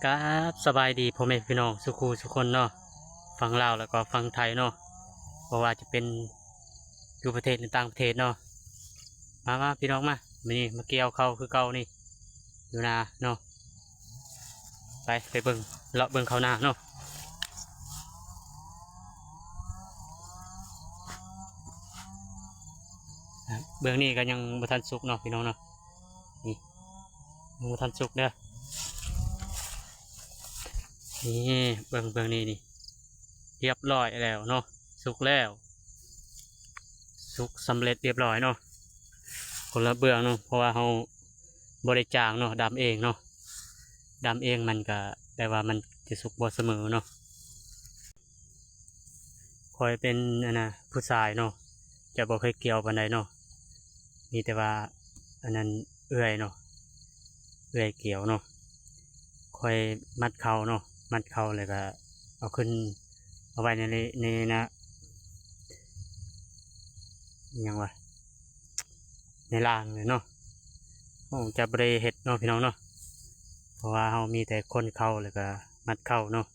ຄັບ ສະບາຍດີພໍ່ແມ່ພີ່ນ້ອງສູ່ຄູ່ສູ່ຄົນເນາະ ຝັ່ງລາວແລ້ວກໍຝັ່ງໄທເນາະ ບໍ່ວ່າຈະເປັນຢູ່ປະເທດ ຫຼື ຕ່າງປະເທດເນາະ. ມາ ມາ ພີ່ນ້ອງມາ ມື້ນີ້ມາກ່ຽວເຂົ້າຄືເກົ່ານີ້ ຢູ່ນາເນາະ. ໄປ ໄປເບິ່ງ ເລາະເບິ່ງເຂົ້ານາເນາະ. ເບື້ອງນີ້ກໍຍັງບໍ່ທັນສຸກເນາະ ພີ່ນ້ອງເນາະ. ນີ້ ຍັງບໍ່ທັນສຸກເດີ. ນີ້ ເບິ່ງ ເບື້ອງນີ້ນີ້ ຮຽບຮ້ອຍແລ້ວເນາະ ສຸກແລ້ວ ສຸກສຳເລັດຮຽບຮ້ອຍເນາະ. ຄົນລະເບື້ອງເນາະ ເພາະວ່າເຮົາບໍ່ໄດ້ຈ້າງເນາະ ດຳເອງເນາະ. ດຳເອງມັນກະ ແຕ່ວ່າມັນຈະສຸກບໍ່ສະເໝີເນາະ. ຂ້ອຍເປັນ ອັນນ່າ ຜູ້ຊາຍເນາະ ຈະບໍ່ຄ່ອຍກ່ຽວປານໃດເນາະ. ມີແຕ່ວ່າ ອັນນັ້ນ ເອື້ອຍເນາະ ເອື້ອຍກ່ຽວເນາະ. ຂ້ອຍມັດເຂົ້າເນາະ ມັດເຂົ້າແລ້ວກະເອົາຂຶ້ນ ເອົາໄວ້ໃນ ໃນ ໃນ ຫຍັງວະ ໃນລາງເລີຍເນາະ. ເຮົາຈະບໍ່ໄດ້ເຮັດເນາະ ພີ່ນ້ອງເນາະ ເພາະວ່າເຮົາມີແຕ່ຂົນເຂົ້າ ແລ້ວກະມັດເຂົ້າເນາະ.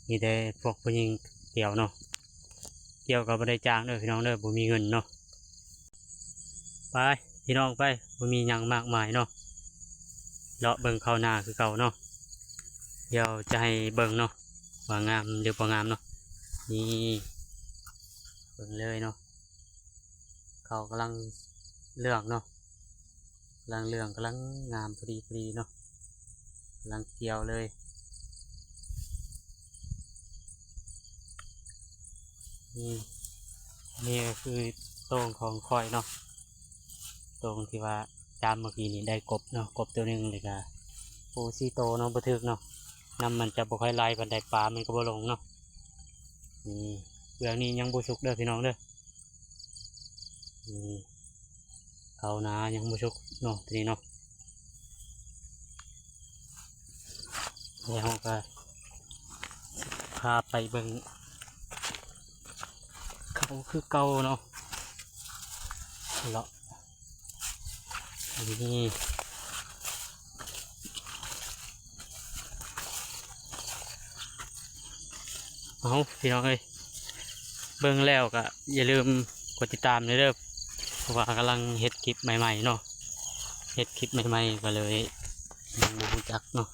ມີແຕ່ພວກຜູ້ຍິງກ່ຽວເນາະ. ກ່ຽວກໍບໍ່ໄດ້ຈ້າງເດີ ພີ່ນ້ອງເດີ ບໍ່ມີເງິນເນາະ. ໄປ ພີ່ນ້ອງໄປ ບໍ່ມີຫຍັງມາກມາຍເນາະ ເລາະເບິ່ງເຂົ້ານາຄືເກົ່າເນາະ. ດຽວຈະໃຫ້ເບິ່ງເນາະ ວ່າງາມຫຼືບໍ່ງາມເນາະ. ນີ້ ເບິ່ງເລີຍເນາະ ເຂົ້າກຳລັງເຫຼືອງເນາະ ກຳລັງເຫຼືອງ ກຳລັງງາມພໍດີ ພໍດີເນາະ ກຳລັງກ່ຽວເລີຍ. ນີ້ ນີ້ກໍຄືໂຕ່ງຂອງຂ້ອຍເນາະ ໂຕ່ງທີ່ວ່າຈາມເມື່ອກີ້ນີ້ ໄດ້ກົບເນາະ ກົບໂຕໜຶ່ງ ແລ້ວກະປູສີ່ໂຕເນາະ ບໍ່ຖືກເນາະ. ນ້ຳມັນຈະບໍ່ຄ່ອຍໄຫຼປານໃດ ປາມັນກໍບໍ່ລົງເນາະ. ນີ້ ເບື້ອງນີ້ຍັງບໍ່ສຸກເດີ ພີ່ນ້ອງເດີ. ນີ້ ເຂົ້ານາຍັງບໍ່ສຸກເນາະ ໂຕນີ້ເນາະ. ແລ້ວເຮົາກໍພາໄປເບິ່ງເຂົ້າຄືເກົ່າເນາະ ເລາະ ນີ້ ເອົາ ພີ່ນ້ອງເອີຍ ເບິ່ງແລ້ວກໍຢ່າລືມກົດຕິດຕາມແດ່ເດີ ເພາະວ່າກຳລັງເຮັດຄລິບໃໝ່ໆເນາະ ເຮັດຄລິບໃໝ່ໆ ກໍເລີຍຍັງບໍ່ຮູ້ຈັກເນາະ.